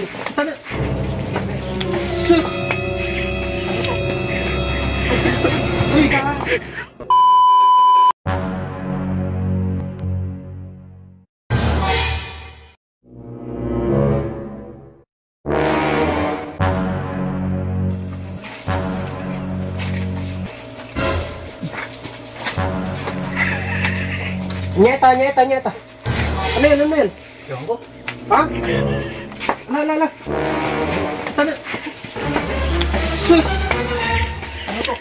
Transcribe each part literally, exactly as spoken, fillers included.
Sana. Sus! Uy, ka! Nyeta, nyeta, nyeta. Ano yun? Ano yun? Ewan ko. Ha? Ala, ala, ala. Sana. Sus! Ano to?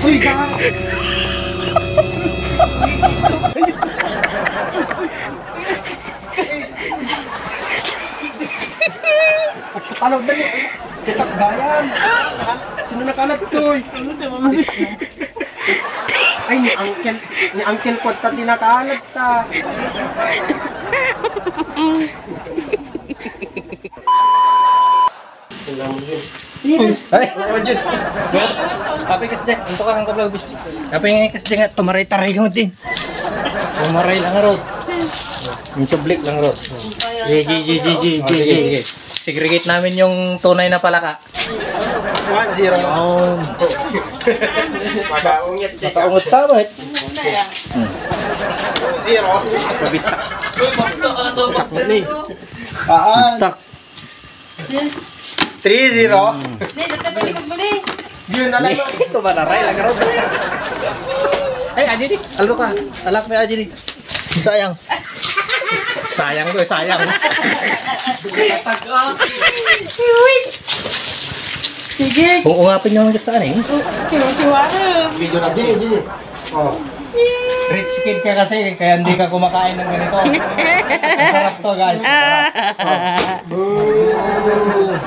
Uy, gago! Ano, dali. Kitak gayan. Sino nakalat to, eh? Ay, ni Uncle, ni Uncle Kod ta tinakalat ta. Ay, Rajud. Kape kas Jack, anto ka kang kablog bis. Kape nga kas Jack nga tumaray-taray ka din. Tumaray lang, Rod. Insublik lang, Rod. Sige, sige, sige, sige, sige, sige. Segregate namin yung tunay na palaka. One zero. Yun. Makaungit si Makaungot sa abot. Zero. Kabitak. Bitak mo ni. Paan? Bitak. Three zero. Ni, dito pa likod mo ni. Yun na lang. Ito ba na, Ray? Lagaro. Ay, adi di. Alo ka. Alak mo, adi di. Sayang. Sayang to, eh, sayang. Sige. Kung ungapin nyo ang gusto, ano, eh? Kinukiwa na. Video na, Jimmy, Jimmy. Oh. Rich kid ka kasi, kaya hindi ka kumakain ng ganito. Masarap to, guys. Masarap. Oh.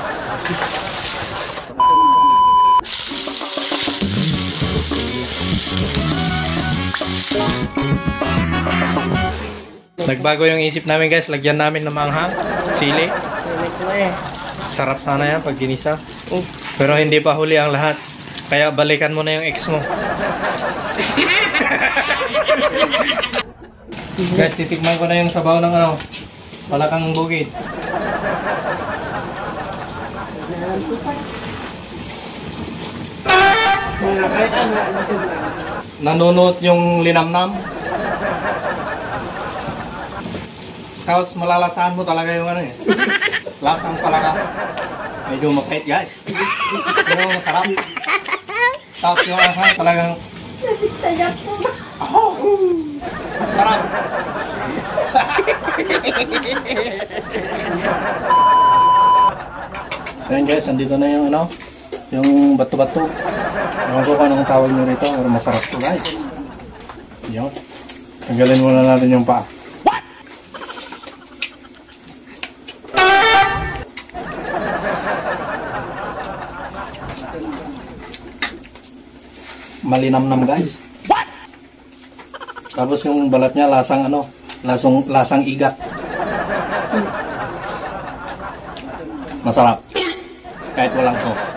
Nagbago yung isip namin, guys. Lagyan namin ng maanghang, sili. Sarap sana yan pag ginisa. Pero hindi pa huli ang lahat. Kaya balikan mo na yung ex mo. Guys, titikman ko na yung sabaw ng ano, palakang bukid. Nanunot yung linamnam. Tapos malalasahan mo talaga yung ano eh. Lasang palaka. Medyo mapait, guys. Pero masarap. Tapos yung anghang talagang, oh, sarap. Ayan guys, andito na yung ano, yung bato-bato. Ewan ko kung anong tawag nyo rito, pero masarap to guys. Yun. Tanggalin muna natin yung paa. Malinamnam, guys. Tapos yung balat niya lasang ano, lasang, lasang igat. Masarap. Kahit walang sauce.